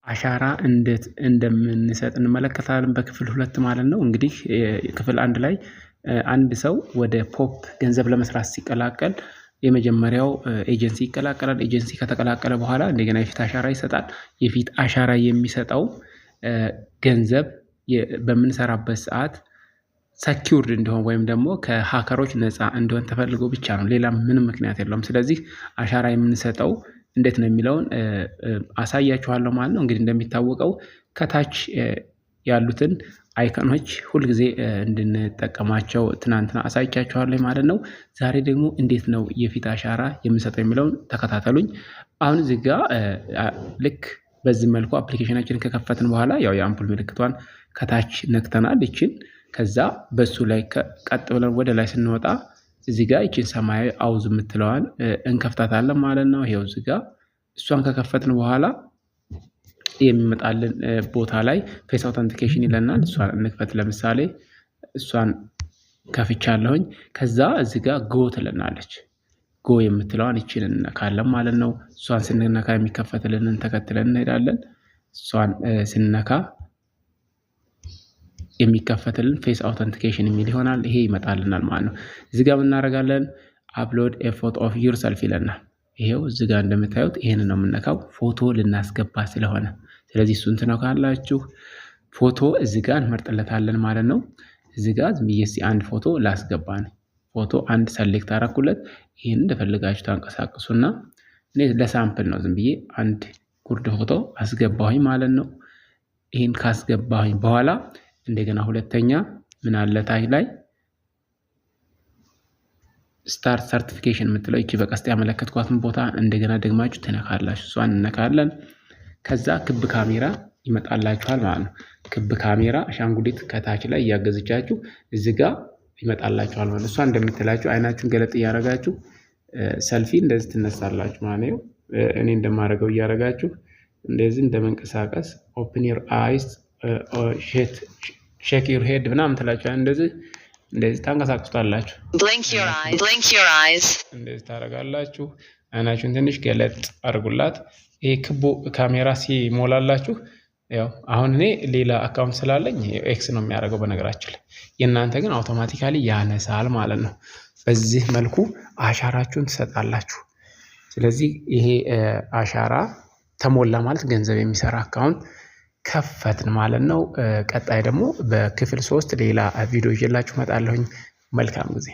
አሻራ እንዴት እንደምንሰጥ እንመለከታለን በክፍል ሁለት ማለት ነው። እንግዲህ ክፍል አንድ ላይ አንድ ሰው ወደ ፖፕ ገንዘብ ለመስራት ሲቀላቀል የመጀመሪያው ኤጀንሲ ይቀላቀላል። ኤጀንሲ ከተቀላቀለ በኋላ እንደገና የፊት አሻራ ይሰጣል። የፊት አሻራ የሚሰጠው ገንዘብ በምንሰራበት ሰዓት secured እንዲሆን ወይም ደግሞ ከ hacker ኦች ነፃ እንዲሆን ተፈልጎ ብቻ ነው። ሌላ ምንም ምክንያት የለውም። ስለዚህ አሻራ የምንሰጠው እንዴት ነው የሚለውን አሳያችኋለሁ ማለት ነው። እንግዲህ እንደሚታወቀው ከታች ያሉትን icon ኦች ሁልጊዜ እንድንጠቀማቸው ትናንትና አሳይቻችኋለሁ ማለት ነው። ዛሬ ደግሞ እንዴት ነው የፊት አሻራ የምንሰጠው የሚለውን ተከታተሉኝ። አሁን እዚህ ጋ ልክ በዚህ መልኩ application ኣችንን ከከፈትን በኋላ ያው የአምፑል ምልክቷን ከታች ነክተናል ይችን። ከዛ በሱ ላይ ቀጥ ብለን ወደ ላይ ስንወጣ እዚህ ጋር ይችን ሰማያዊ auth የምትለዋን እንከፍታታለን ማለት ነው። ይሄው እዚህ ጋር እሷን ከከፈትን በኋላ የሚመጣልን ቦታ ላይ face authentication ይለናል። እሷን እንክፈት። ለምሳሌ እሷን ከፍቻለሁኝ። ከዛ እዚህ ጋር go ትለናለች። Go የምትለዋን ይችን እንነካለን ማለት ነው። እሷን ስንነካ የሚከፈትልንን ተከትለን እንሄዳለን። እሷን ስንነካ የሚከፈትልን face authentication የሚል ይሆናል። ይሄ ይመጣልናል ማለት ነው። እዚህ ጋር እናደርጋለን upload a photo of yourself ይለናል። ይሄው እዚህ ጋር እንደምታዩት ይሄን ነው የምነካው ፎቶ ልናስገባ ስለሆነ፣ ስለዚህ እሱን ትነካላችሁ። ፎቶ እዚህ ጋር እንመርጥለታለን ማለት ነው። እዚህ ጋር ዝም ብዬ አንድ ፎቶ ላስገባ ነው። ፎቶ አንድ select አደረኩለት። ይሄን እንደፈለጋችሁ ታንቀሳቅሱና እኔ ለ sample ነው ዝም ብዬ አንድ ጉርድ ፎቶ አስገባሁኝ ማለት ነው። ይሄን ካስገባሁኝ በኋላ እንደገና ሁለተኛ ምን አለ ታች ላይ start certification የምትለው ይቺ በቀስት ያመለከትኳትን ቦታ እንደገና ደግማችሁ ትነካላችሁ። እሷን እንነካለን። ከዛ ክብ ካሜራ ይመጣላችኋል ማለት ነው። ክብ ካሜራ አሻንጉሊት ከታች ላይ እያገዘቻችሁ እዚህ ጋር ይመጣላችኋል ማለት ነው። እሷ እንደምትላችሁ አይናችሁን ገለጥ እያደረጋችሁ ሰልፊ እንደዚህ ትነሳላችሁ ማለት ነው። እኔ እንደማደርገው እያደረጋችሁ እንደዚህ እንደመንቀሳቀስ open your eyes፣ shake your head ምናምን ትላችኋል። እንደዚህ እንደዚህ ታንቀሳቅሱታላችሁ። Blink your eyes. Blink your eyes. እንደዚህ ታደርጋላችሁ። አይናችሁን ትንሽ ገለጥ አድርጉላት። ይሄ ክቡ ካሜራ ሲሞላላችሁ ያው አሁን እኔ ሌላ account ስላለኝ X ነው የሚያደርገው በነገራችን ላይ፣ የእናንተ ግን automatically ያነሳል ማለት ነው። በዚህ መልኩ አሻራችሁን ትሰጣላችሁ። ስለዚህ ይሄ አሻራ ተሞላ ማለት ገንዘብ የሚሰራ account ከፈትን ማለት ነው። ቀጣይ ደግሞ በክፍል 3 ሌላ ቪዲዮ ይዤላችሁ እመጣለሁኝ። መልካም ጊዜ።